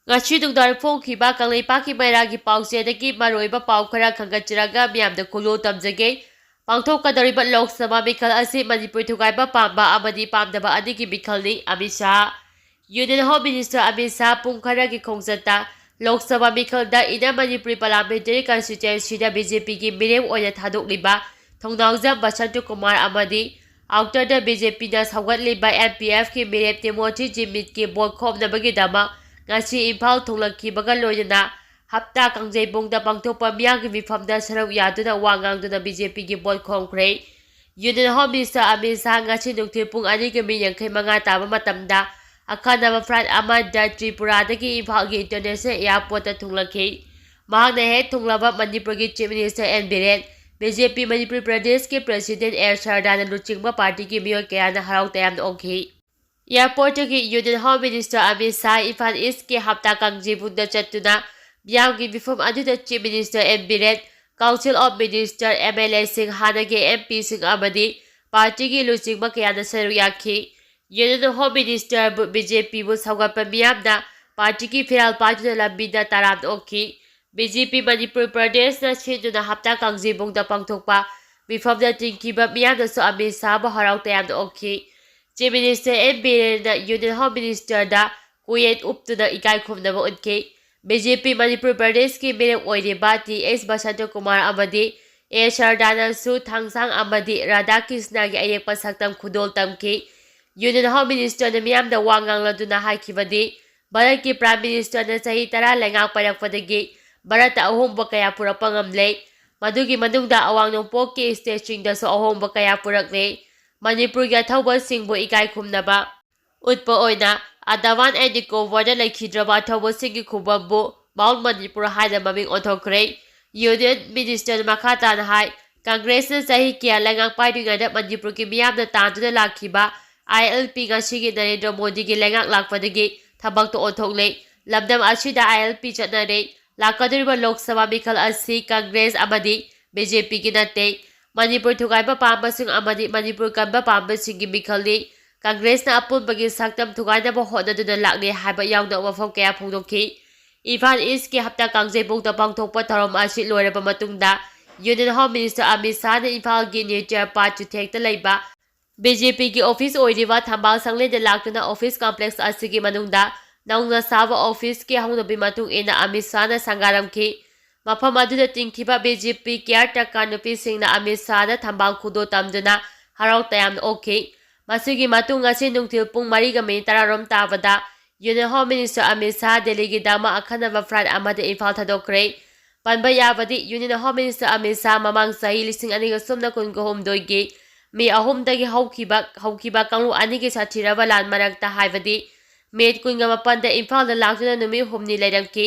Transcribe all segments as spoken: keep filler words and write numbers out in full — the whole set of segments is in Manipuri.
ꯉꯁꯤ ꯅꯨꯡꯗꯥꯡ ꯐꯣꯡꯈꯤꯕ ꯀꯪꯂꯩꯄꯥꯛꯀꯤ ꯃꯩꯔꯥꯒꯤ ꯄꯥꯎꯆꯦꯗꯒꯤ ꯃꯔꯨꯑꯣꯏꯕ ꯄꯥꯎ ꯈꯔ ꯈꯪꯒꯠꯆꯔꯒ ꯃꯤꯌꯥꯝꯗ ꯈꯨꯂꯣ ꯇꯝꯖꯒꯦ꯫ ꯄꯥꯡꯊꯣꯛꯀꯗꯧꯔꯤꯕ ꯂꯣꯛ ꯁꯚꯥ ꯃꯤꯈꯜ ꯑꯁꯤ ꯃꯅꯤꯄꯨꯔ ꯊꯨꯒꯥꯏꯕ ꯄꯥꯝꯕ ꯑꯃꯗꯤ ꯄꯥꯝꯗꯕ ꯑꯅꯤꯒꯤ ꯃꯤꯈꯜꯅꯤ꯫ Amit Shah. Union Home Minister Amit Shah ꯄꯨꯡ ꯈꯔꯒꯤ ꯈꯣꯡꯆꯠꯇ Lok Sabha ꯃꯤꯈꯜꯗ Inner Manipuri Parliamentary Constituencyꯗ BJPꯒꯤ ꯃꯤꯔꯦꯞ ꯑꯣꯏꯅ ꯊꯥꯗꯣꯛꯂꯤꯕ ꯊꯧꯅꯥꯎꯖꯝ ꯕꯁꯟꯇ ꯀꯨꯃꯥꯔ ꯑꯃꯗꯤ Outerꯗ BJPꯅ ꯁꯧꯒꯠꯂꯤꯕ MPFꯀꯤ ꯃꯤꯔꯦꯞ ꯇꯤꯃꯣꯊꯤ ꯖꯤꯃꯤꯠꯀꯤ ꯚꯣꯠ ꯈꯣꯝꯅꯕꯒꯤꯗꯃꯛ ꯉꯁꯤ ꯏꯝꯐꯥꯜ ꯊꯨꯡꯂꯛꯈꯤꯕꯒ ꯂꯣꯏꯅꯅ ꯍꯞꯇꯥ ꯀꯥꯡꯖꯩꯕꯨꯡꯗ ꯄꯥꯡꯊꯣꯛꯄ ꯃꯤꯌꯥꯝꯒꯤ ꯃꯤꯐꯝꯗ ꯁꯔꯨꯛ ꯌꯥꯗꯨꯅ ꯋꯥ ꯉꯥꯡꯗꯨꯅ BJPꯒꯤ ꯚꯣꯠ ꯈꯣꯝꯈ꯭ꯔꯦ꯫ Union Home Minister Amit Shah ꯉꯁꯤ ꯅꯨꯡꯊꯤꯜ ꯄꯨꯡ ꯑꯅꯤꯒ ꯃꯤꯅꯤꯠ ꯌꯥꯡꯈꯩ ꯃꯉꯥ ꯇꯥꯕ ꯃꯇꯝꯗ ꯑꯈꯟꯅꯕ flight ꯑꯃꯗ ꯇ꯭ꯔꯤꯄꯨꯔꯥꯗꯒꯤ ꯏꯝꯐꯥꯜꯒꯤ International Airportꯇ ꯊꯨꯡꯂꯛꯈꯤ꯫ ꯃꯍꯥꯛꯅ ꯍꯦꯛ ꯊꯨꯡꯂꯕ ꯃꯅꯤꯄꯨꯔꯒꯤ Chief Minister N Biren, BJP Manipur ꯄ꯭ꯔꯗꯦꯁꯀꯤ President ꯑꯦ ꯁꯔꯗꯥꯅ ꯂꯨꯆꯤꯡꯕ partyꯒꯤ ꯃꯤꯑꯣꯏ ꯀꯌꯥꯅ ꯍꯔꯥꯎ ꯇꯌꯥꯝꯅ ꯑꯣꯛꯈꯤ꯫ Airportꯇꯒꯤ Union Home Minister Amit Shah Imphal Eastꯀꯤ ꯍꯞꯇꯥ ꯀꯥꯡꯖꯩꯕꯨꯡꯗ ꯆꯠꯇꯨꯅ ꯃꯤꯌꯥꯝꯒꯤ ꯃꯤꯐꯝ ꯑꯗꯨꯗ Chief Minister N Biren, Council of Minister, MLAꯁꯤꯡ, ꯍꯥꯟꯅꯒꯤ MPꯁꯤꯡ ꯑꯃꯗꯤ partyꯒꯤ ꯂꯨꯆꯤꯡꯕ ꯀꯌꯥꯅ ꯁꯔꯨꯛ ꯌꯥꯈꯤ꯫ Union Home Ministerꯕꯨ, BJPꯕꯨ ꯁꯧꯒꯠꯄ ꯃꯤꯌꯥꯝꯅ partyꯒꯤ ꯐꯤꯔꯥꯜ ꯄꯥꯏꯗꯨꯅ ꯂꯝꯕꯤꯗ ꯇꯔꯥꯝꯅ ꯑꯣꯛꯈꯤ꯫ BJP ꯃꯅꯤꯄꯨꯔ ꯄ꯭ꯔꯗꯦꯁꯅ ꯁꯤꯟꯗꯨꯅ ꯍꯞꯇꯥ ꯀꯥꯡꯖꯩꯕꯨꯡꯗ ꯄꯥꯡꯊꯣꯛꯄ ꯃꯤꯐꯝꯗ ꯇꯤꯟꯈꯤꯕ ꯃꯤꯌꯥꯝꯅꯁꯨ ꯑꯃꯤꯠ ꯁꯥꯍꯕꯨ ꯍꯔꯥꯎ ꯇꯌꯥꯝꯅ ꯑꯣꯛꯈꯤ꯫ Chief Minister ꯑꯦꯟ ꯕꯤꯔꯦꯟꯅ Union Home Ministerꯗ ꯀꯣꯌꯦꯠ ꯎꯞꯇꯨꯅ ꯏꯀꯥꯏ ꯈꯨꯝꯅꯕ ꯎꯠꯈꯤ꯫ BJP ꯃꯅꯤꯄꯨꯔ ꯄ꯭ꯔꯗꯦꯁꯀꯤ ꯃꯤꯔꯦꯞ ꯑꯣꯏꯔꯤꯕ ꯇꯤ ꯑꯦꯁ ꯕꯁꯟꯇ ꯀꯨꯃꯥꯔ ꯑꯃꯗꯤ ꯑꯦ ꯁꯔꯗꯥꯅꯁꯨ ꯊꯥꯡꯁꯥꯡ ꯑꯃꯗꯤ ꯔꯥꯙꯥ ꯀ꯭ꯔꯤꯁꯅꯒꯤ ꯑꯌꯦꯛꯄ ꯁꯛꯇꯝ ꯈꯨꯗꯣꯜ ꯇꯝꯈꯤ꯫ Union Home Ministerꯅ ꯃꯤꯌꯥꯝꯗ ꯋꯥ ꯉꯥꯡꯂꯗꯨꯅ ꯍꯥꯏꯈꯤꯕꯗꯤ, ꯚꯥꯔꯠꯀꯤ Prime Ministerꯅ ꯆꯍꯤ ꯇꯔꯥ ꯂꯩꯉꯥꯛ ꯄꯥꯏꯔꯛꯄꯗꯒꯤ ꯚꯥꯔꯠꯇ ꯑꯍꯣꯡꯕ ꯀꯌꯥ ꯄꯨꯔꯛꯄ ꯉꯝꯂꯦ꯫ ꯃꯗꯨꯒꯤ ꯃꯅꯨꯡꯗ ꯑꯋꯥꯡ ꯅꯣꯡꯄꯣꯛꯀꯤ stateꯁꯤꯡꯗꯁꯨ ꯑꯍꯣꯡꯕ ꯀꯌꯥ ꯄꯨꯔꯛꯂꯦ꯫ ꯃꯅꯤꯄꯨꯔꯒꯤ ꯑꯊꯧꯕꯁꯤꯡꯕꯨ ꯏꯀꯥꯏ ꯈꯨꯝꯅꯕ ꯎꯠꯄ ꯑꯣꯏꯅ Andaman and Nicobarꯗ ꯂꯩꯈꯤꯗ꯭ꯔꯕ ꯑꯊꯧꯕꯁꯤꯡꯒꯤ ꯈꯨꯕꯝꯕꯨ Mount Manipur ꯍꯥꯏꯅ ꯃꯃꯤꯡ ꯑꯣꯟꯊꯣꯛꯈ꯭ꯔꯦ꯫ Union Ministerꯅ ꯃꯈꯥ ꯇꯥꯅ ꯍꯥꯏ, ꯀꯪꯒ꯭ꯔꯦꯁꯅ ꯆꯍꯤ ꯀꯌꯥ ꯂꯩꯉꯥꯛ ꯄꯥꯏꯔꯤꯉꯩꯗ ꯃꯅꯤꯄꯨꯔꯒꯤ ꯃꯤꯌꯥꯝꯅ ꯇꯥꯟꯗꯨꯅ ꯂꯥꯛꯈꯤꯕ ILP ꯉꯁꯤꯒꯤ ꯅꯔꯦꯟꯗ꯭ꯔ ꯃꯣꯗꯤꯒꯤ ꯂꯩꯉꯥꯛ ꯂꯥꯛꯄꯗꯒꯤ ꯊꯕꯛꯇ ꯑꯣꯟꯊꯣꯛꯂꯦ꯫ ꯂꯝꯗꯝ ꯑꯁꯤꯗ ILP ꯆꯠꯅꯔꯦ꯫ ꯂꯥꯛꯀꯗꯧꯔꯤꯕ ꯂꯣꯛ ꯁꯚꯥ ꯃꯤꯈꯜ ꯑꯁꯤ ꯀꯪꯒ꯭ꯔꯦꯁ ꯑꯃꯗꯤ BJPꯒꯤ ꯅꯠꯇꯦ꯫ ꯃꯅꯤꯄꯨꯔ ꯊꯨꯒꯥꯏꯕ ꯄꯥꯝꯕꯁꯤꯡ ꯑꯃꯗꯤ ꯃꯅꯤꯄꯨꯔ ꯀꯟꯕ ꯄꯥꯝꯕꯁꯤꯡꯒꯤ ꯃꯤꯈꯜꯅꯤ꯫ ꯀꯪꯒ꯭ꯔꯦꯁꯅ ꯑꯄꯨꯟꯕꯒꯤ ꯁꯛꯇꯝ ꯊꯨꯒꯥꯏꯅꯕ ꯍꯣꯠꯅꯗꯨꯅ ꯂꯥꯛꯂꯤ ꯍꯥꯏꯕ ꯌꯥꯎꯅ ꯋꯥꯐꯝ ꯀꯌꯥ ꯐꯣꯡꯗꯣꯛꯈꯤ꯫ ꯏꯝꯐꯥꯜ ꯏꯁꯀꯤ ꯍꯞꯇꯥ ꯀꯥꯡꯖꯩꯕꯨꯡꯗ ꯄꯥꯡꯊꯣꯛꯄ ꯊꯧꯔꯝ ꯑꯁꯤ ꯂꯣꯏꯔꯕ ꯃꯇꯨꯡꯗ ꯌꯨꯅꯤꯌꯟ ꯍꯣꯝ ꯃꯤꯅꯤꯁꯇꯔ ꯑꯃꯤꯠ ꯁꯥꯍꯅ ꯏꯝꯐꯥꯜꯒꯤ ꯅ꯭ꯌꯨ ꯆꯦꯔꯄꯥꯠ ꯆꯨꯊꯦꯛꯇ ꯂꯩꯕ ꯕꯤ ꯖꯦ ꯄꯤꯒꯤ ꯑꯣꯐꯤꯁ ꯑꯣꯏꯔꯤꯕ ꯊꯝꯕꯥꯜ ꯁꯪꯂꯦꯟꯗ ꯂꯥꯛꯇꯨꯅ ꯑꯣꯐꯤꯁ ꯀꯝꯄ꯭ꯂꯦꯛꯁ ꯑꯁꯤꯒꯤ ꯃꯅꯨꯡꯗ ꯅꯧꯅ ꯁꯥꯕ ꯑꯣꯐꯤꯁꯀꯤ ꯍꯧꯅꯕꯤ ꯃꯇꯨꯡ ꯏꯟꯅ ꯑꯃꯤꯠ ꯁꯥꯍꯅ ꯁꯪꯒꯥꯔꯝꯈꯤ꯫ ꯃꯐꯝ ꯑꯗꯨꯗ ꯇꯤꯟꯈꯤꯕ ꯕꯤ ꯖꯦ ꯄꯤ ꯀꯤꯌꯥꯔ ꯇꯦꯀꯔ ꯅꯨꯄꯤꯁꯤꯡꯅ ꯑꯃꯤꯠ ꯁꯥꯍꯗ ꯊꯝꯕꯥꯜ ꯈꯨꯗꯣꯜ ꯇꯝꯗꯨꯅ ꯍꯔꯥꯎ ꯇꯌꯥꯝꯅ ꯑꯣꯛꯈꯤ꯫ ꯃꯁꯤꯒꯤ ꯃꯇꯨꯡ ꯉꯁꯤ ꯅꯨꯡꯊꯤꯜ ꯄꯨꯡ ꯃꯔꯤꯒ ꯃꯤꯅꯤꯠ ꯇꯔꯥꯔꯣꯝ ꯇꯥꯕꯗ union home minister Amit Shah ꯗꯦꯜꯂꯤꯒꯤꯗꯃꯛ ꯑꯈꯟꯅꯕ ꯐ꯭ꯂꯥꯏꯠ ꯑꯃꯗ ꯏꯝꯐꯥꯜ ꯊꯥꯗꯣꯛꯈ꯭ꯔꯦ꯫ ꯄꯟꯕ ꯌꯥꯕꯗꯤ, union home minister Amit Shah ꯃꯃꯥꯡ ꯆꯍꯤ ꯂꯤꯁꯤꯡ ꯑꯅꯤꯒ ꯁꯨꯞꯅ ꯀꯨꯟꯒ ꯍꯨꯝꯗꯣꯏꯒꯤ ꯃꯦ ꯑꯍꯨꯝꯗꯒꯤ ꯍꯧꯈꯤꯕ, ꯍꯧꯈꯤꯕ ꯀꯥꯡꯂꯨꯞ ꯑꯅꯤꯒꯤ ꯁꯥꯊꯤꯔꯕ ꯂꯥꯟ ꯃꯔꯛꯇ, ꯍꯥꯏꯕꯗꯤ ꯃꯦ ꯀꯨꯟꯒ ꯃꯥꯄꯟꯗ ꯏꯝꯐꯥꯜꯗ ꯂꯥꯛꯇꯨꯅ ꯅꯨꯃꯤꯠ ꯍꯨꯝꯅꯤ ꯂꯩꯔꯝꯈꯤ꯫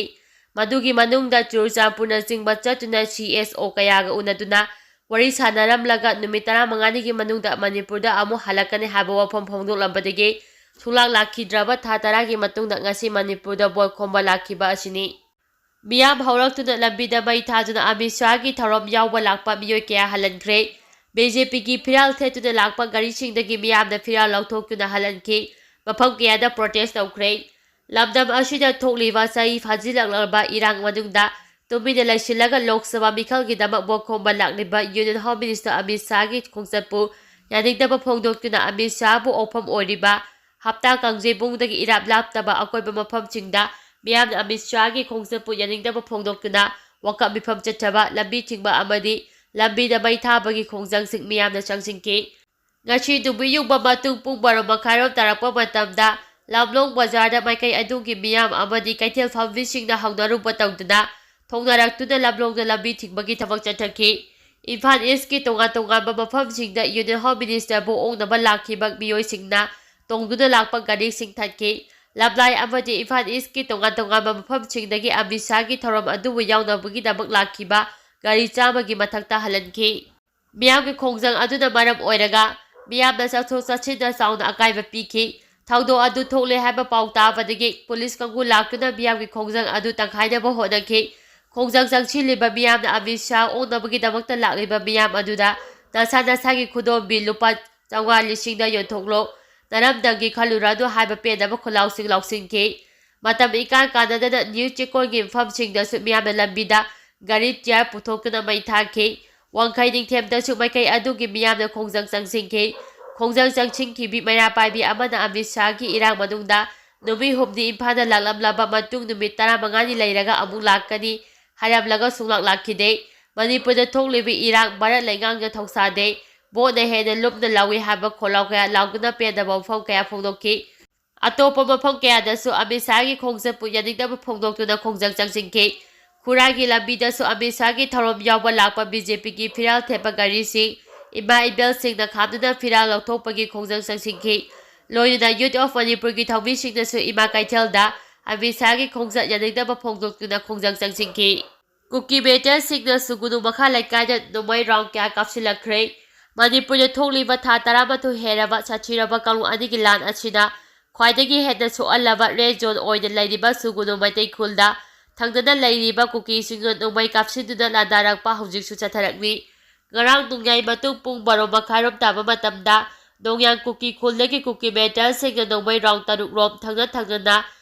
ꯃꯗꯨꯒꯤ ꯃꯅꯨꯡꯗ ꯆꯨꯔꯆꯥꯟꯄꯨꯔꯅꯆꯤꯡꯕ ꯆꯠꯇꯨꯅ ꯁꯤ ꯑꯦꯁ ꯑꯣ ꯀꯌꯥꯒ ꯎꯅꯗꯨꯅ ꯋꯥꯔꯤ ꯁꯥꯟꯅꯔꯝꯂꯒ, ꯅꯨꯃꯤꯠ ꯇꯔꯥꯃꯉꯥꯅꯤꯒꯤ ꯃꯅꯨꯡꯗ ꯃꯅꯤꯄꯨꯔꯗ ꯑꯃꯨꯛ ꯍꯜꯂꯛꯀꯅꯤ ꯍꯥꯏꯕ ꯋꯥꯐꯝ ꯐꯣꯡꯗꯣꯛꯂꯝꯕꯗꯒꯤ ꯁꯨꯡꯂꯥꯛ ꯂꯥꯛꯈꯤꯗ꯭ꯔꯕ ꯊꯥ ꯇꯔꯥꯒꯤ ꯃꯇꯨꯡꯗ ꯉꯁꯤ ꯃꯅꯤꯄꯨꯔꯗ ꯚꯣꯠ ꯈꯣꯝꯕ ꯂꯥꯛꯈꯤꯕ ꯑꯁꯤꯅꯤ꯫ ꯃꯤꯌꯥꯝ ꯍꯧꯔꯛꯇꯨꯅ ꯂꯝꯕꯤꯗ ꯃꯩ ꯊꯥꯗꯨꯅ ꯑꯃꯤꯠ ꯁꯥꯍꯒꯤ ꯊꯧꯔꯝ ꯌꯥꯎꯕ ꯂꯥꯛꯄ ꯃꯤꯑꯣꯏ ꯀꯌꯥ ꯍꯜꯍꯟꯈ꯭ꯔꯦ꯫ ꯕꯤ ꯖꯦ ꯄꯤꯒꯤ ꯐꯤꯔꯥꯜ ꯊꯦꯠꯇꯨꯅ ꯂꯥꯛꯄ ꯒꯥꯔꯤꯁꯤꯡꯗꯒꯤ ꯃꯤꯌꯥꯝꯅ ꯐꯤꯔꯥꯜ ꯂꯧꯊꯣꯛꯇꯨꯅ ꯍꯜꯍꯟꯈꯤ꯫ ꯃꯐꯝ ꯀꯌꯥꯗ ꯄ꯭ꯔꯣꯇꯦꯁ ꯇꯧꯈ꯭ꯔꯦ꯫ ꯂꯝꯗꯝ ꯑꯁꯤꯗ ꯊꯣꯛꯂꯤꯕ ꯆꯍꯤ ꯐꯥꯖꯤꯜꯂꯛꯂꯕ ꯏꯔꯥꯡ ꯃꯅꯨꯡꯗ ꯇꯨꯃꯤꯟꯅ ꯂꯩꯁꯤꯜꯂꯒ ꯂꯣꯛ ꯁꯚꯥ ꯃꯤꯈꯜꯒꯤꯗꯃꯛ ꯚꯣꯠ ꯈꯣꯝꯕ ꯂꯥꯛꯂꯤꯕ ꯌꯨꯅꯤꯌꯟ ꯍꯣꯝ ꯃꯤꯅꯤꯁꯇꯔ ꯑꯃꯤꯠ ꯁꯥꯍꯒꯤ ꯈꯣꯡꯆꯠꯄꯨ ꯌꯥꯅꯤꯡꯗꯕ ꯐꯣꯡꯗꯣꯛꯇꯨꯅ ꯑꯃꯤꯠ ꯁꯥꯍꯕꯨ ꯑꯣꯛꯐꯝ ꯑꯣꯏꯔꯤꯕ ꯍꯞꯇꯥ ꯀꯥꯡꯖꯩꯕꯨꯡꯗꯒꯤ ꯏꯔꯥꯞ ꯂꯥꯞꯇꯕ ꯑꯀꯣꯏꯕ ꯃꯐꯝꯁꯤꯡꯗ ꯃꯤꯌꯥꯝꯅ ꯑꯃꯤꯠ ꯁꯥꯍꯒꯤ ꯈꯣꯡꯆꯠꯄꯨ ꯌꯥꯅꯤꯡꯗꯕ ꯐꯣꯡꯗꯣꯛꯇꯨꯅ ꯋꯥꯀꯠ ꯃꯤꯐꯝ ꯆꯠꯊꯕ, ꯂꯝꯕꯤ ꯊꯤꯡꯕ ꯑꯃꯗꯤ ꯂꯝꯕꯤꯗ ꯃꯩ ꯊꯥꯕꯒꯤ ꯈꯣꯡꯖꯪꯁꯤꯡ ꯃꯤꯌꯥꯝꯅ ꯆꯪꯁꯤꯟꯈꯤ꯫ ꯉꯁꯤ ꯅꯨꯃꯤꯠ ꯌꯨꯡꯕ ꯃꯇꯨꯡ ꯄꯨꯡ ꯕꯥꯔꯣ ꯃꯈꯥꯏꯔꯣꯝ ꯇꯥꯔꯛꯄ ꯃꯇꯝꯗ ꯂꯝꯂꯣꯡ ꯕꯖꯥꯔꯗ ꯃꯥꯏꯀꯩ ꯑꯗꯨꯒꯤ ꯃꯤꯌꯥꯝ ꯑꯃꯗꯤ ꯀꯩꯊꯦꯜ ꯐꯝꯕꯤꯁꯤꯡꯅ ꯍꯧꯅꯔꯨꯕ ꯇꯧꯗꯨꯅ ꯊꯣꯡꯅꯔꯛꯇꯨꯅ ꯂꯝꯂꯣꯡꯗ ꯂꯝꯕꯤ ꯊꯤꯡꯕꯒꯤ ꯊꯕꯛ ꯆꯠꯊꯈꯤ꯫ ꯏꯝꯐꯥꯜ ꯏꯁꯀꯤ ꯇꯣꯉꯥꯟ ꯇꯣꯉꯥꯟꯕ ꯃꯐꯝꯁꯤꯡꯗ ꯌꯨꯅꯤꯌꯟ ꯍꯣꯝ ꯃꯤꯅꯤꯁꯇꯔꯕꯨ ꯑꯣꯛꯅꯕ ꯂꯥꯛꯈꯤꯕ ꯃꯤꯑꯣꯏꯁꯤꯡꯅ ꯇꯣꯡꯗꯨꯅ ꯂꯥꯛꯄ ꯒꯥꯔꯤꯁꯤꯡ ꯊꯠꯈꯤ꯫ ꯂꯝꯂꯥꯏ ꯑꯃꯗꯤ ꯏꯝꯐꯥꯜ ꯏꯁꯀꯤ ꯇꯣꯉꯥꯟ ꯇꯣꯉꯥꯟꯕ ꯃꯐꯝꯁꯤꯡꯗꯒꯤ ꯑꯃꯤꯠ ꯁꯥꯍꯒꯤ ꯊꯧꯔꯝ ꯑꯗꯨꯕꯨ ꯌꯥꯎꯅꯕꯒꯤꯗꯃꯛ ꯂꯥꯛꯈꯤꯕ ꯒꯥꯔꯤ ꯆꯥꯝꯃꯒꯤ ꯃꯊꯛꯇ ꯍꯜꯍꯟꯈꯤ꯫ ꯃꯤꯌꯥꯝꯒꯤ ꯈꯣꯡꯖꯪ ꯑꯗꯨꯅ ꯃꯔꯝ ꯑꯣꯏꯔꯒ ꯃꯤꯌꯥꯝꯅ ꯆꯠꯊꯣꯛ ꯆꯠꯁꯤꯟꯗ ꯆꯥꯎꯅ ꯑꯀꯥꯏꯕ ꯄꯤꯈꯤ꯫ ꯊꯧꯗꯣꯛ ꯑꯗꯨ ꯊꯣꯛꯂꯦ ꯍꯥꯏꯕ ꯄꯥꯎ ꯇꯥꯕꯗꯒꯤ ꯄꯨꯂꯤꯁ ꯀꯥꯡꯕꯨ ꯂꯥꯛꯇꯨꯅ ꯃꯤꯌꯥꯝꯒꯤ ꯈꯣꯡꯖꯪ ꯑꯗꯨ ꯇꯪꯈꯥꯏꯅꯕ ꯍꯣꯠꯅꯈꯤ꯫ ꯈꯣꯡꯖꯪ ꯆꯪꯁꯤꯜꯂꯤꯕ ꯃꯤꯌꯥꯝꯅ ꯑꯃꯤꯠ ꯁꯥꯍ ꯑꯣꯛꯅꯕꯒꯤꯗꯃꯛꯇ ꯂꯥꯛꯂꯤꯕ ꯃꯤꯌꯥꯝ ꯑꯗꯨꯗ ꯅꯁꯥ ꯅꯁꯥꯒꯤ ꯈꯨꯗꯣꯝꯕꯤ ꯂꯨꯄꯥ ꯆꯥꯝꯃꯉꯥ ꯂꯤꯁꯤꯡꯗ ꯌꯣꯟꯊꯣꯛꯂꯣ, ꯅꯔꯝꯗꯝꯒꯤ ꯈꯜꯂꯨꯔꯅꯨ ꯍꯥꯏꯕ ꯄꯦꯟꯗꯕ ꯈꯣꯜꯂꯥꯎꯁꯤꯡ ꯂꯥꯎꯁꯤꯟꯈꯤ꯫ ꯃꯇꯝ ꯏꯀꯥꯟ ꯀꯥꯟꯅꯗꯅ ꯅ꯭ꯌꯨ ꯆꯦꯛꯀꯣꯟꯒꯤ ꯃꯐꯝꯁꯤꯡꯗꯁꯨ ꯃꯤꯌꯥꯝꯅ ꯂꯝꯕꯤꯗ ꯒꯥꯔꯤ ꯇꯤꯌꯥꯔ ꯄꯨꯊꯣꯛꯇꯨꯅ ꯃꯩ ꯊꯥꯈꯤ꯫ ꯋꯥꯡꯈꯩ ꯅꯤꯡꯊꯦꯝꯗꯁꯨ ꯃꯥꯏꯀꯩ ꯑꯗꯨꯒꯤ ꯃꯤꯌꯥꯝꯅ ꯈꯣꯡꯖꯪ ꯆꯪꯁꯤꯟꯈꯤ꯫ ꯈꯣꯡꯖꯪ ꯆꯪꯁꯤꯟꯈꯤꯕꯤ ꯃꯩꯔꯥ ꯄꯥꯏꯕꯤ ꯑꯃꯅ ꯑꯃꯤꯠ ꯁꯥꯍꯒꯤ ꯏꯔꯥꯡ ꯃꯅꯨꯡꯗ ꯅꯨꯃꯤꯠ ꯍꯨꯝꯅꯤ ꯏꯝꯐꯥꯜꯗ ꯂꯥꯛꯂꯝꯂꯕ ꯃꯇꯨꯡ ꯅꯨꯃꯤꯠ ꯇꯔꯥꯃꯉꯥꯅꯤ ꯂꯩꯔꯒ ꯑꯃꯨꯛ ꯂꯥꯛꯀꯅꯤ ꯍꯥꯏꯔꯝꯂꯒ ꯁꯨꯡꯂꯥꯛ ꯂꯥꯛꯈꯤꯗꯦ꯫ ꯃꯅꯤꯄꯨꯔꯗ ꯊꯣꯛꯂꯤꯕ ꯏꯔꯥꯡ ꯚꯥꯔꯠ ꯂꯩꯉꯥꯛꯅ ꯊꯧꯁꯥꯗꯦ, ꯚꯣꯠꯅ ꯍꯦꯟꯅ ꯂꯨꯝꯅ ꯂꯧꯏ ꯍꯥꯏꯕ ꯈꯣꯜꯂꯥꯎ ꯀꯌꯥ ꯂꯥꯎꯗꯨꯅ ꯄꯦꯟꯗꯕ ꯋꯥꯐꯝ ꯀꯌꯥ ꯐꯣꯡꯗꯣꯛꯈꯤ꯫ ꯑꯇꯣꯞꯄ ꯃꯐꯝ ꯀꯌꯥꯗꯁꯨ ꯑꯃꯤꯠ ꯁꯥꯍꯒꯤ ꯈꯣꯡꯆꯠꯄꯨ ꯌꯥꯅꯤꯡꯗꯕ ꯐꯣꯡꯗꯣꯛꯇꯨꯅ ꯈꯣꯡꯖꯪ ꯆꯪꯁꯤꯟꯈꯤ꯫ ꯈꯨꯔꯥꯏꯒꯤ ꯂꯝꯕꯤꯗꯁꯨ ꯑꯃꯤꯠ ꯁꯥꯍꯒꯤ ꯊꯧꯔꯝ ꯌꯥꯎꯕ ꯂꯥꯛꯄ ꯕꯤ ꯖꯦ ꯄꯤꯒꯤ ꯐꯤꯔꯥꯜ ꯊꯦꯠꯄ ꯒꯥꯔꯤꯁꯤꯡ ꯏꯃꯥ ꯏꯕꯦꯜꯁꯤꯡꯅ ꯈꯥꯝꯗꯨꯅ ꯐꯤꯔꯥꯜ ꯂꯧꯊꯣꯛꯄꯒꯤ ꯈꯣꯡꯖꯪ ꯆꯪꯁꯤꯟꯈꯤ꯫ ꯂꯣꯏꯅꯅ ꯌꯨꯠ ꯑꯣꯐ ꯃꯅꯤꯄꯨꯔꯒꯤ ꯊꯧꯃꯤꯁꯤꯡꯅꯁꯨ ꯏꯃꯥ ꯀꯩꯊꯦꯜꯗ ꯑꯃꯤꯠ ꯁꯥꯍꯒꯤ ꯈꯣꯡꯆꯠ ꯌꯥꯅꯤꯡꯗꯕ ꯐꯣꯡꯗꯣꯛꯇꯨꯅ ꯈꯣꯡꯖꯪ ꯆꯪꯁꯤꯟꯈꯤ꯫ ꯀꯨꯀꯤ ꯃꯦꯇꯦꯜꯁꯤꯡꯅ ꯁꯨꯒꯨꯅꯨ ꯃꯈꯥ ꯂꯩꯀꯥꯏꯗ ꯅꯣꯡꯃꯩ ꯔꯥꯎꯟ ꯀꯌꯥ ꯀꯥꯞꯁꯤꯜꯂꯛꯈ꯭ꯔꯦ꯫ ꯃꯅꯤꯄꯨꯔꯗ ꯊꯣꯛꯂꯤꯕ ꯊꯥ ꯇꯔꯥꯃꯥꯊꯣꯏ ꯍꯦꯜꯂꯕ ꯁꯥꯊꯤꯔꯕ ꯀꯥꯡꯂꯨꯞ ꯑꯅꯤꯒꯤ ꯂꯥꯟ ꯑꯁꯤꯅ ꯈ꯭ꯋꯥꯏꯗꯒꯤ ꯍꯦꯟꯅ ꯁꯣꯛꯍꯜꯂꯕ ꯔꯦꯗ ꯖꯣꯟ ꯑꯣꯏꯅ ꯂꯩꯔꯤꯕ ꯁꯨꯒꯨꯅꯨ ꯃꯩꯇꯩ ꯈꯨꯜꯗ ꯊꯪꯅꯅ ꯂꯩꯔꯤꯕ ꯀꯨꯀꯤꯁꯤꯡꯅ ꯅꯣꯡꯃꯩ ꯀꯥꯞꯁꯤꯟꯗꯨꯅ ꯂꯥꯟꯗꯥꯔꯛꯄ ꯍꯧꯖꯤꯛꯁꯨ ꯆꯠꯊꯔꯛꯂꯤ꯫ ꯉꯔꯥꯡ ꯅꯣꯡꯌꯥꯏ ꯃꯇꯨꯡ ꯄꯨꯡ ꯕꯥꯔꯣ ꯃꯈꯥꯏꯔꯣꯝ ꯇꯥꯕ ꯃꯇꯝꯗ ꯅꯣꯡꯌꯥꯟ ꯀꯨꯀꯤ ꯈꯨꯜꯗꯒꯤ ꯀꯨꯀꯤ ꯃꯦꯇꯦꯜꯁꯤꯡꯅ ꯅꯣꯡꯃꯩ ꯔꯥꯎꯟ ꯇꯔꯨꯛ ꯔꯣꯝ ꯊꯪꯅ ꯊꯪꯅꯅ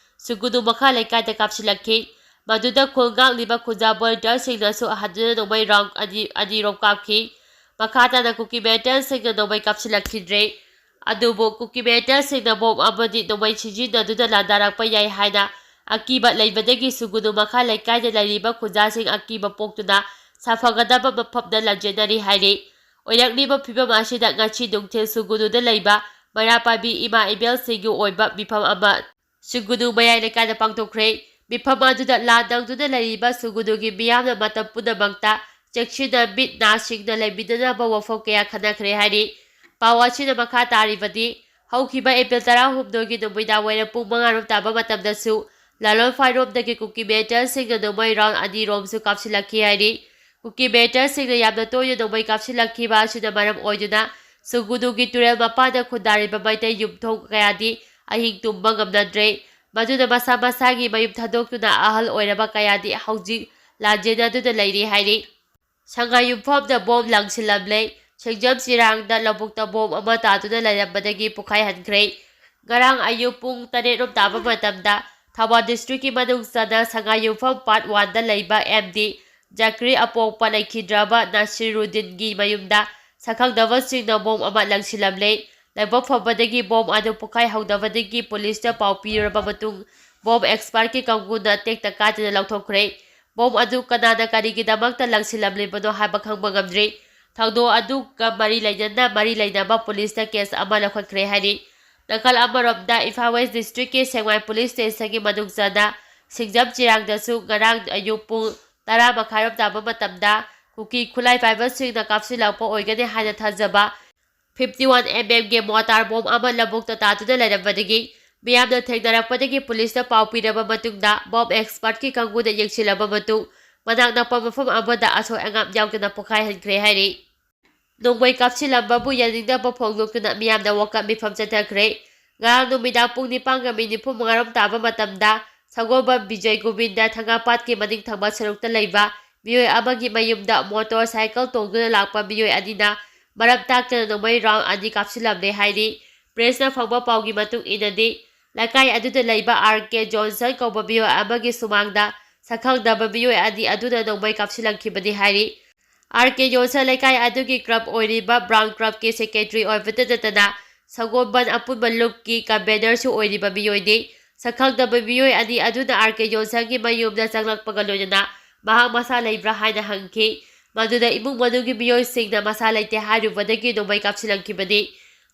ꯁꯨꯒꯨꯅꯨ ꯃꯈꯥ ꯂꯩꯀꯥꯏꯗ ꯀꯥꯞꯁꯤꯜꯂꯛꯈꯤ꯫ ꯃꯗꯨꯗ ꯈꯨꯜ ꯉꯥꯛꯂꯤꯕ ꯈꯨꯟꯖꯥ ꯚꯣꯂꯨꯟꯇꯤꯌꯔꯁꯤꯡꯅꯁꯨ ꯍꯟꯗꯨꯅ ꯅꯣꯡꯃꯩ ꯔꯥꯎꯟ ꯑꯅꯤ, ꯑꯅꯤꯔꯣꯝ ꯀꯥꯞꯈꯤ꯫ ꯃꯈꯥ ꯇꯥꯅ ꯀꯨꯀꯤ ꯃꯦꯇꯦꯜꯁꯤꯡꯅ ꯅꯣꯡꯃꯩ ꯀꯥꯞꯁꯤꯜꯂꯛꯈꯤꯗ꯭ꯔꯦ꯫ ꯑꯗꯨꯕꯨ ꯀꯨꯀꯤ ꯃꯦꯇꯦꯜꯁꯤꯡꯅ ꯕꯣꯝ ꯑꯃꯗꯤ ꯅꯣꯡꯃꯩ ꯁꯤꯖꯤꯟꯅꯗꯨꯅ ꯂꯥꯟꯗꯥꯔꯛꯄ ꯌꯥꯏ ꯍꯥꯏꯅ ꯑꯀꯤꯕ ꯂꯩꯕꯗꯒꯤ ꯁꯨꯒꯨꯅꯨ ꯃꯈꯥ ꯂꯩꯀꯥꯏꯗ ꯂꯩꯔꯤꯕ ꯈꯨꯟꯖꯥꯁꯤꯡ ꯑꯀꯤꯕ ꯄꯣꯛꯇꯨꯅ ꯁꯥꯐꯒꯗꯕ ꯃꯐꯝꯗ ꯂꯥꯟꯖꯦꯟꯅꯔꯤ ꯍꯥꯏꯔꯤ꯫ ꯑꯣꯏꯔꯛꯂꯤꯕ ꯐꯤꯕꯝ ꯑꯁꯤꯗ ꯉꯁꯤ ꯅꯨꯡꯊꯤꯜ ꯁꯨꯒꯨꯅꯨꯗ ꯂꯩꯕ ꯃꯩꯔꯥ ꯄꯥꯏꯕꯤ ꯏꯃꯥ ꯏꯕꯦꯜꯁꯤꯡꯒꯤ ꯑꯣꯏꯕ ꯃꯤꯐꯝ ꯑꯃ ꯁꯨꯒꯨꯅꯨ ꯃꯌꯥꯏ ꯂꯩꯀꯥꯏꯗ ꯄꯥꯡꯊꯣꯛꯈ꯭ꯔꯦ꯫ ꯃꯤꯐꯝ ꯑꯗꯨꯗ ꯂꯥꯟ ꯇꯧꯗꯨꯅ ꯂꯩꯔꯤꯕ ꯁꯨꯒꯨꯅꯨꯒꯤ ꯃꯤꯌꯥꯝꯅ ꯃꯇꯝ ꯄꯨꯝꯅꯃꯛꯇ ꯆꯦꯛꯁꯤꯟꯅ ꯃꯤꯠ ꯅꯥ ꯁꯤꯡꯅ ꯂꯩꯃꯤꯟꯅꯅꯕ ꯋꯥꯐꯝ ꯀꯌꯥ ꯈꯟꯅꯈ꯭ꯔꯦ ꯍꯥꯏꯔꯤ꯫ ꯄꯥꯎ ꯑꯁꯤꯅ ꯃꯈꯥ ꯇꯥꯔꯤꯕꯗꯤ, ꯍꯧꯈꯤꯕ ꯑꯦꯄ꯭ꯔꯤꯜ ꯇꯔꯥꯍꯨꯝꯗꯣꯏꯒꯤ ꯅꯨꯃꯤꯗꯥꯡ ꯋꯥꯏꯔꯝ ꯄꯨꯡ ꯃꯉꯥ ꯔꯣꯝ ꯇꯥꯕ ꯃꯇꯝꯗꯁꯨ ꯂꯥꯂꯣꯡ ꯐꯥꯏꯔꯣꯝꯗꯒꯤ ꯀꯨꯀꯤ ꯃꯦꯇꯦꯜꯁꯤꯡꯅ ꯅꯣꯡꯃꯩ ꯔꯥꯎꯟ ꯑꯅꯤ ꯔꯣꯝꯁꯨ ꯀꯥꯞꯁꯤꯜꯂꯛꯈꯤ ꯍꯥꯏꯔꯤ꯫ ꯀꯨꯀꯤ ꯃꯦꯇꯦꯜꯁꯤꯡꯅ ꯌꯥꯝꯅ ꯇꯣꯏꯅ ꯅꯣꯡꯃꯩ ꯀꯥꯞꯁꯤꯜꯂꯛꯈꯤꯕ ꯑꯁꯤꯅ ꯃꯔꯝ ꯑꯣꯏꯗꯨꯅ ꯁꯨꯒꯨꯅꯨꯒꯤ ꯇꯨꯔꯦꯜ ꯃꯄꯥꯟꯗ ꯈꯨꯟꯗꯥꯔꯤꯕ ꯃꯩꯇꯩ ꯌꯨꯝꯊꯣꯡ ꯀꯌꯥꯗꯤ ꯑꯍꯤꯡ ꯇꯨꯝꯕ ꯉꯝꯅꯗ꯭ꯔꯦ꯫ ꯃꯗꯨꯅ ꯃꯁꯥ ꯃꯁꯥꯒꯤ ꯃꯌꯨꯝ ꯊꯥꯗꯣꯛꯇꯨꯅ ꯑꯍꯜ ꯑꯣꯏꯔꯕ ꯀꯌꯥꯗꯤ ꯍꯧꯖꯤꯛ ꯂꯥꯟꯖꯦꯟꯅꯗꯨꯅ ꯂꯩꯔꯤ ꯍꯥꯏꯔꯤ꯫ ꯁꯉꯥꯏ ꯌꯨꯝꯐꯝꯗ ꯕꯣꯝ ꯂꯪꯁꯤꯜꯂꯝꯂꯦ꯫ ꯁꯤꯡꯖꯥꯝ ꯆꯤꯔꯥꯡꯗ ꯂꯧꯕꯨꯛꯇ ꯕꯣꯝ ꯑꯃ ꯇꯥꯗꯨꯅ ꯂꯩꯔꯝꯕꯗꯒꯤ ꯄꯣꯈꯥꯏꯍꯟꯈ꯭ꯔꯦ꯫ ꯉꯔꯥꯡ ꯑꯌꯨꯛ ꯄꯨꯡ ꯇꯔꯦꯠ ꯔꯣꯝ ꯇꯥꯕ ꯃꯇꯝꯗ ꯊꯧꯕꯥꯜ district ꯀꯤ ꯃꯅꯨꯡ ꯆꯟꯅ ꯁꯉꯥꯏꯌꯨꯝꯐꯝ part one ꯗ ꯂꯩꯕ M D ꯖꯀ꯭ꯔꯤ ꯑꯄꯣꯛꯄ ꯂꯩꯈꯤꯗ꯭ꯔꯕ ꯅꯥꯁꯤꯔꯨꯗꯤꯟꯒꯤ ꯃꯌꯨꯝꯗ ꯁꯛꯈꯪꯗꯕꯁꯤꯡꯅ ꯕꯣꯝ ꯑꯃ ꯂꯪꯁꯤꯜꯂꯝꯂꯦ꯫ ꯂꯥꯏꯕꯛ ꯐꯕꯗꯒꯤ ꯕꯣꯝ ꯑꯗꯨ ꯄꯣꯈꯥꯏꯍꯧꯗꯕꯗꯒꯤ ꯄꯨꯂꯤꯁꯇ ꯄꯥꯎ ꯄꯤꯔꯕ ꯃꯇꯨꯡ ꯕꯣꯝ expert ꯀꯤ ꯀꯥꯡꯕꯨꯅ ꯇꯦꯛꯇ ꯀꯥꯏꯗꯅ ꯂꯧꯊꯣꯛꯈ꯭ꯔꯦ꯫ ꯕꯣꯝ ꯑꯗꯨ ꯀꯅꯥꯅ ꯀꯔꯤꯒꯤꯗꯃꯛꯇ ꯂꯪꯁꯤꯜꯂꯝꯂꯤꯕꯅꯣ ꯍꯥꯏꯕ ꯈꯪꯕ ꯉꯝꯗ꯭ꯔꯤ꯫ ꯊꯧꯗꯣꯛ ꯑꯗꯨꯒ ꯃꯔꯤ ꯂꯩꯅꯅ ꯃꯔꯤ ꯂꯩꯅꯕ ꯄꯨꯂꯤꯁꯇ case ꯑꯃ ꯂꯧꯈꯠꯈ꯭ꯔꯦ ꯍꯥꯏꯔꯤ꯫ ꯅꯥꯀꯜ ꯑꯃꯔꯣꯝꯗ, ꯏꯝꯐꯥꯜ West district ꯀꯤ ꯁꯦꯡꯃꯥꯏ police station ꯒꯤ ꯃꯅꯨꯡ ꯆꯟꯅ ꯁꯤꯡꯖꯥꯝ ꯆꯤꯔꯥꯡꯗꯁꯨ ꯉꯔꯥꯡ ꯑꯌꯨꯛ ꯄꯨꯡ ꯇꯔꯥ ꯃꯈꯥꯏꯔꯣꯝ ꯇꯥꯕ ꯃꯇꯝꯗ ꯀꯨꯀꯤ ꯈꯨꯠꯂꯥꯏ ꯄꯥꯏꯕꯁꯤꯡꯅ ꯀꯥꯞꯁꯤꯜꯂꯛꯄ ꯑꯣꯏꯒꯅꯤ ꯍꯥꯏꯅ ꯊꯥꯖꯕ fifty one M M ꯒꯤ mortar bomb ꯑꯃ ꯂꯧꯕꯨꯛꯇ ꯇꯥꯗꯨꯅ ꯂꯩꯔꯝꯕꯗꯒꯤ ꯃꯤꯌꯥꯝꯅ ꯊꯦꯡꯅꯔꯛꯄꯗꯒꯤ ꯄꯨꯂꯤꯁꯇ ꯄꯥꯎ ꯄꯤꯔꯕ ꯃꯇꯨꯡꯗ bomb expert ꯀꯤ ꯀꯥꯡꯕꯨꯅ ꯌꯦꯡꯁꯤꯜꯂꯕ ꯃꯇꯨꯡ ꯃꯅꯥꯛ ꯅꯛꯄ ꯃꯐꯝ ꯑꯃꯗ ꯑꯁꯣꯏ ꯑꯉꯥꯝ ꯌꯥꯎꯗꯅ ꯄꯣꯈꯥꯏꯍꯟꯈ꯭ꯔꯦ ꯍꯥꯏꯔꯤ꯫ ꯅꯣꯡꯃꯩ ꯀꯥꯞꯁꯤꯜꯂꯝꯕꯕꯨ ꯌꯥꯅꯤꯡꯗꯕ ꯐꯣꯡꯗꯣꯛꯇꯨꯅ ꯃꯤꯌꯥꯝꯅ ꯋꯥꯀꯠ ꯃꯤꯐꯝ ꯆꯠꯊꯈ꯭ꯔꯦ꯫ ꯉꯔꯥꯡ ꯅꯨꯃꯤꯗꯥꯡ ꯄꯨꯡ ꯅꯤꯄꯥꯟꯒ ꯃꯤꯅꯤꯠ ꯅꯤꯐꯨ ꯃꯉꯥꯔꯣꯝ ꯇꯥꯕ ꯃꯇꯝꯗ ꯁꯒꯣꯜꯕꯟ ꯕꯤꯖꯣꯏ ꯒꯣꯕꯤꯟꯗ ꯊꯪꯒꯥꯄꯥꯠꯀꯤ ꯃꯅꯤꯡ ꯊꯪꯕ ꯁꯔꯨꯛꯇ ꯂꯩꯕ ꯃꯤꯑꯣꯏ ꯑꯃꯒꯤ ꯃꯌꯨꯝꯗ motorcycle ꯇꯣꯡꯗꯨꯅ ꯂꯥꯛꯄ ꯃꯤꯑꯣꯏ ꯑꯅꯤꯅ ꯃꯔꯝ ꯇꯥꯛꯇꯅ ꯅꯣꯡꯃꯩ round ꯑꯅꯤ ꯀꯥꯞꯁꯤꯜꯂꯝꯂꯦ ꯍꯥꯏꯔꯤ꯫ Press ꯅ ꯐꯪꯕ ꯄꯥꯎꯒꯤ ꯃꯇꯨꯡ ꯏꯟꯅꯗꯤ, ꯂꯩꯀꯥꯏ ꯑꯗꯨꯗ ꯂꯩꯕ R K Johnson ꯀꯧꯕ ꯃꯤꯑꯣꯏ ꯑꯃꯒꯤ ꯁꯨꯃꯥꯡꯗ ꯁꯛꯈꯪꯗꯕ ꯃꯤꯑꯣꯏ ꯑꯅꯤ ꯑꯗꯨꯅ ꯅꯣꯡꯃꯩ ꯀꯥꯞꯁꯤꯜꯂꯝꯈꯤꯕꯅꯤ ꯍꯥꯏꯔꯤ꯫ R K Johnson ꯂꯩꯀꯥꯏ ꯑꯗꯨꯒꯤ club ꯑꯣꯏꯔꯤꯕ Brown Club ꯀꯤ secretary ꯑꯣꯏꯕꯇ ꯅꯠꯇꯅ ꯁꯒꯣꯜꯕꯟ ꯑꯄꯨꯟꯕ ꯂꯨꯞꯀꯤ convener ꯁꯨ ꯑꯣꯏꯔꯤꯕ ꯃꯤꯑꯣꯏꯅꯤ꯫ ꯁꯛꯈꯪꯗꯕ ꯃꯤꯑꯣꯏ ꯑꯅꯤ ꯑꯗꯨꯅ R K Johnson ꯒꯤ ꯃꯌꯨꯝꯗ ꯆꯪꯂꯛꯄꯒ ꯂꯣꯏꯅꯅ ꯃꯍꯥꯛ ꯃꯁꯥ ꯂꯩꯕ꯭ꯔꯥ ꯍꯥꯏꯅ ꯍꯪꯈꯤ꯫ ꯃꯗꯨꯗ ꯏꯃꯨꯡ ꯃꯅꯨꯡꯒꯤ ꯃꯤꯑꯣꯏꯁꯤꯡꯅ ꯃꯁꯥ ꯂꯩꯇꯦ ꯍꯥꯏꯔꯨꯕꯗꯒꯤ ꯅꯣꯡꯃꯩ ꯀꯥꯞꯁꯤꯜꯂꯝꯈꯤꯕꯅꯤ꯫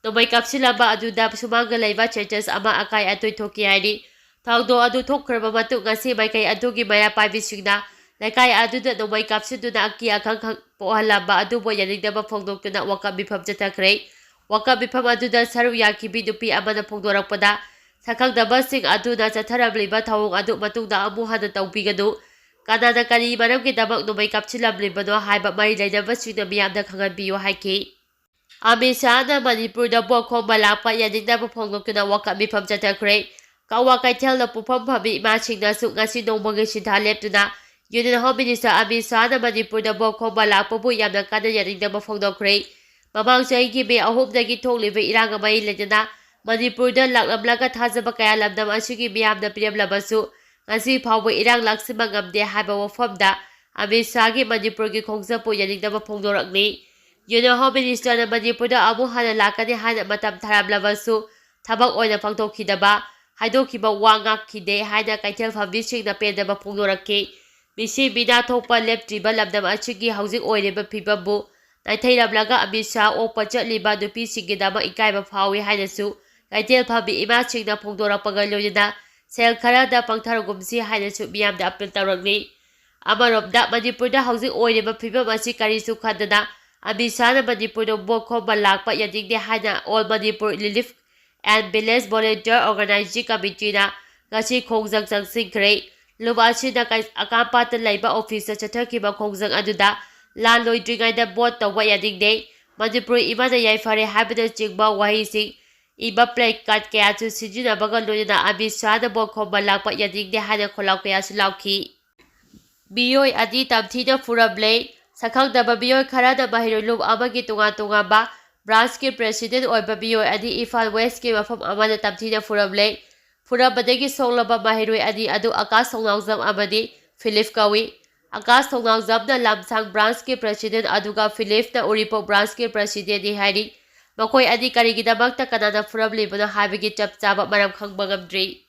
ꯅꯣꯡꯃꯩ ꯀꯥꯞꯁꯤꯜꯂꯝꯕ ꯑꯗꯨꯗ ꯁꯨꯃꯥꯡꯗ ꯂꯩꯕ churches ꯑꯃ ꯑꯀꯥꯏ ꯑꯇꯣꯏ ꯊꯣꯛꯈꯤ ꯍꯥꯏꯔꯤ꯫ ꯊꯧꯗꯣꯛ ꯑꯗꯨ ꯊꯣꯛꯈ꯭ꯔꯕ ꯃꯇꯨꯡ ꯉꯁꯤ ꯃꯥꯏꯀꯩ ꯑꯗꯨꯒꯤ ꯃꯩꯔꯥ ꯄꯥꯏꯕꯤꯁꯤꯡꯅ ꯂꯩꯀꯥꯏ ꯑꯗꯨꯗ ꯅꯣꯡꯃꯩ ꯀꯥꯞꯁꯤꯟꯗꯨꯅ ꯑꯀꯤ ꯑꯈꯪ ꯈꯪ-, ꯄꯣꯛꯍꯜꯂꯝꯕ ꯑꯗꯨꯕꯨ ꯌꯥꯅꯤꯡꯗꯕ ꯐꯣꯡꯗꯣꯛꯇꯨꯅ ꯋꯥꯀꯠ ꯃꯤꯐꯝ ꯆꯠꯊꯈ꯭ꯔꯦ꯫ ꯋꯥꯀꯠ ꯃꯤꯐꯝ ꯑꯗꯨꯗ ꯁꯔꯨꯛ ꯌꯥꯈꯤꯕꯤ ꯅꯨꯄꯤ ꯑꯃꯅ ꯐꯣꯡꯗꯣꯔꯛꯄꯗ, ꯁꯛꯈꯪꯗꯕꯁꯤꯡ ꯑꯗꯨꯅ ꯆꯠꯊꯔꯝꯂꯤꯕ ꯊꯧꯑꯣꯡ ꯑꯗꯨ ꯃꯇꯨꯡꯗ ꯑꯃꯨꯛ ꯍꯟꯅ ꯇꯧꯕꯤꯒꯅꯨ, ꯀꯅꯥꯅ ꯀꯔꯤ ꯃꯔꯝꯒꯤꯗꯃꯛ ꯅꯣꯡꯃꯩ ꯀꯥꯞꯁꯤꯜꯂꯝꯂꯤꯕꯅꯣ ꯍꯥꯏꯕ ꯃꯔꯤ ꯂꯩꯅꯕꯁꯤꯡꯅ ꯃꯤꯌꯥꯝꯗ ꯈꯪꯍꯟꯕꯤꯌꯨ ꯍꯥꯏꯈꯤ꯫ ꯑꯃꯤꯠ ꯁꯥꯍꯅ ꯃꯅꯤꯄꯨꯔꯗ ꯕꯣꯠ ꯈꯣꯝꯕ ꯂꯥꯛꯄ ꯌꯥꯅꯤꯡꯗꯕ ꯐꯣꯡꯗꯣꯛꯇꯨꯅ ꯋꯥꯀꯠ ꯃꯤꯐꯝ ꯆꯠꯊꯈ꯭ꯔꯦ꯫ ꯀꯛꯋꯥ ꯀꯩꯊꯦꯜꯗ ꯄꯣꯠꯐꯝ ꯐꯝꯕꯤ ꯏꯃꯥꯁꯤꯡꯅꯁꯨ ꯉꯁꯤ ꯅꯣꯡꯃꯒꯤ ꯁꯤꯟꯊꯥ ꯂꯦꯞꯇꯨꯅ Union Home Minister ꯑꯃꯤꯠ ꯁꯥꯍꯅ ꯃꯅꯤꯄꯨꯔꯗ ꯚꯣꯠ ꯈꯣꯝꯕ ꯂꯥꯛꯄꯕꯨ ꯌꯥꯝꯅ ꯀꯟꯅ ꯌꯥꯅꯤꯡꯗꯕ ꯐꯣꯡꯗꯣꯛꯈ꯭ꯔꯦ꯫ ꯃꯃꯥꯡ ꯆꯍꯤꯒꯤ ꯃꯦ ꯑꯍꯨꯝꯗꯒꯤ ꯊꯣꯛꯂꯤꯕ ꯏꯔꯥꯡ ꯑꯃ ꯂꯩꯗꯅ ꯃꯅꯤꯄꯨꯔꯗ ꯂꯥꯛꯂꯝꯂꯒ ꯊꯥꯖꯕ ꯀꯌꯥ ꯂꯝꯗꯝ ꯑꯁꯤꯒꯤ ꯃꯤꯌꯥꯝꯅ ꯄꯤꯔꯝꯂꯕꯁꯨ ꯉꯁꯤ ꯐꯥꯎꯕ ꯏꯔꯥꯡ ꯂꯥꯛꯁꯤꯟꯕ ꯉꯝꯗꯦ ꯍꯥꯏꯕ ꯋꯥꯐꯝꯗ ꯑꯃꯤꯠ ꯁꯥꯍꯒꯤ ꯃꯅꯤꯄꯨꯔꯒꯤ ꯈꯣꯡꯆꯠꯄꯨ ꯌꯥꯅꯤꯡꯗꯕ ꯐꯣꯡꯗꯣꯔꯛꯂꯤ꯫ Union Home Minister ꯅ ꯃꯅꯤꯄꯨꯔꯗ ꯑꯃꯨꯛ ꯍꯟꯅ ꯂꯥꯛꯀꯅꯤ ꯍꯥꯏꯅ ꯃꯇꯝ ꯊꯥꯔꯝꯂꯕꯁꯨ ꯊꯕꯛ ꯑꯣꯏꯅ ꯄꯥꯡꯊꯣꯛꯈꯤꯗꯕ, ꯍꯥꯏꯗꯣꯛꯈꯤꯕ ꯋꯥ ꯉꯥꯛꯈꯤꯗꯦ ꯍꯥꯏꯅ ꯀꯩꯊꯦꯜ ꯐꯝꯕꯤꯁꯤꯡꯅ ꯄꯦꯟꯗꯕ ꯐꯣꯡꯗꯣꯔꯛꯈꯤ꯫ ꯃꯤꯁꯤ ꯃꯤꯅꯥ ꯊꯣꯛꯄ ꯂꯦꯞꯇ꯭ꯔꯤꯕ ꯂꯝꯗꯝ ꯑꯁꯤꯒꯤ ꯍꯧꯖꯤꯛ ꯑꯣꯏꯔꯤꯕ ꯐꯤꯕꯝꯕꯨ ꯅꯥꯊꯩꯔꯝꯂꯒ ꯑꯃꯤꯠ ꯁꯥꯍ ꯑꯣꯛꯄ ꯆꯠꯂꯤꯕ ꯅꯨꯄꯤꯁꯤꯡꯒꯤꯗꯃꯛ ꯏꯀꯥꯏꯕ ꯐꯥꯎꯏ ꯍꯥꯏꯅꯁꯨ ꯀꯩꯊꯦꯜ ꯐꯝꯕꯤ ꯏꯃꯥꯁꯤꯡꯅ ꯐꯣꯡꯗꯣꯔꯛꯄꯒ ꯂꯣꯏꯅꯅ ꯁꯦꯜ ꯈꯔꯗ ꯄꯪꯊꯔꯒꯨꯝꯁꯤ ꯍꯥꯏꯅꯁꯨ ꯃꯤꯌꯥꯝꯗ ꯑꯄꯤꯜ ꯇꯧꯔꯛꯂꯤ꯫ ꯑꯃꯔꯣꯝꯗ ꯃꯅꯤꯄꯨꯔꯗ ꯍꯧꯖꯤꯛ ꯑꯣꯏꯔꯤꯕ ꯐꯤꯕꯝ ꯑꯁꯤ ꯀꯔꯤꯁꯨ ꯈꯟꯗꯅ ꯑꯃꯤꯠ ꯁꯥꯍꯅ ꯃꯅꯤꯄꯨꯔꯗ ꯚꯣꯠ ꯈꯣꯝꯕ ꯂꯥꯛꯄ ꯌꯥꯅꯤꯡꯗꯦ ꯍꯥꯏꯅ All Manipur Relief and Village Volunteer Organizing Committee ꯅ ꯉꯁꯤ ꯈꯣꯡꯖꯪ ꯆꯪꯁꯤꯟꯈ꯭ꯔꯦ꯫ ꯂꯨꯞ ꯑꯁꯤꯅ ꯀꯩ-, ꯑꯀꯥꯝꯄꯥꯠꯇ ꯂꯩꯕ ꯑꯣꯐꯤꯁꯇ ꯆꯠꯊꯈꯤꯕ ꯈꯣꯡꯖꯪ ꯑꯗꯨꯗ ꯂꯥꯟ ꯂꯣꯏꯗ꯭ꯔꯤꯉꯩꯗ ꯚꯣꯠ ꯇꯧꯕ ꯌꯥꯅꯤꯡꯗꯦ, ꯃꯅꯤꯄꯨꯔ ꯏꯃꯥꯅ ꯌꯥꯏꯐꯔꯦ ꯍꯥꯏꯕꯅꯆꯤꯡꯕ ꯋꯥꯍꯩꯁꯤꯡ ꯏꯕ placard ꯀꯌꯥꯁꯨ ꯁꯤꯖꯤꯟꯅꯕꯒ ꯂꯣꯏꯅꯅ ꯑꯃꯤꯠ ꯁꯥꯍꯅ ꯚꯣꯠ ꯈꯣꯝꯕ ꯂꯥꯛꯄ ꯌꯥꯅꯤꯡꯗꯦ ꯍꯥꯏꯅ ꯈꯣꯜꯂꯥꯎ ꯀꯌꯥꯁꯨ ꯂꯥꯎꯈꯤ꯫ ꯃꯤꯑꯣꯏ ꯑꯅꯤ ꯇꯝꯊꯤꯅ ꯐꯨꯔꯝꯂꯦ꯫ ꯁꯛꯈꯪꯗꯕ ꯃꯤꯑꯣꯏ ꯈꯔꯅ ꯃꯍꯩꯔꯣꯏ ꯂꯨꯞ ꯑꯃꯒꯤ ꯇꯣꯉꯥꯟ ꯇꯣꯉꯥꯟꯕ branch ꯀꯤ president ꯑꯣꯏꯕ ꯃꯤꯑꯣꯏ ꯑꯅꯤ ꯏꯝꯐꯥꯜ West ꯀꯤ ꯃꯐꯝ ꯑꯃꯗ ꯇꯝꯊꯤꯅ ꯐꯨꯔꯝꯂꯦ꯫ ꯐꯨꯔꯝꯕꯗꯒꯤ ꯁꯣꯛꯂꯕ ꯃꯍꯩꯔꯣꯏ ꯑꯅꯤ ꯑꯗꯨ ꯑꯀꯥꯁ ꯊꯧꯅꯥꯎꯖꯝ ꯑꯃꯗꯤ ꯐꯤꯂꯤꯞ ꯀꯧꯏ꯫ ꯑꯀꯥꯁ ꯊꯧꯅꯥꯎꯖꯝꯅ ꯂꯝꯁꯥꯡ branch ꯀꯤ president ꯑꯗꯨꯒ ꯐꯤꯂꯤꯞꯅ ꯎꯔꯤꯄꯣꯛ branch ꯀꯤ president ꯅꯤ ꯍꯥꯏꯔꯤ꯫ ꯃꯈꯣꯏ ꯑꯅꯤ ꯀꯔꯤꯒꯤꯗꯃꯛꯇ ꯀꯅꯥꯅ ꯐꯨꯔꯝꯂꯤꯕꯅꯣ ꯍꯥꯏꯕꯒꯤ ꯆꯞ ꯆꯥꯕ ꯃꯔꯝ ꯈꯪꯕ ꯉꯝꯗ꯭ꯔꯤ꯫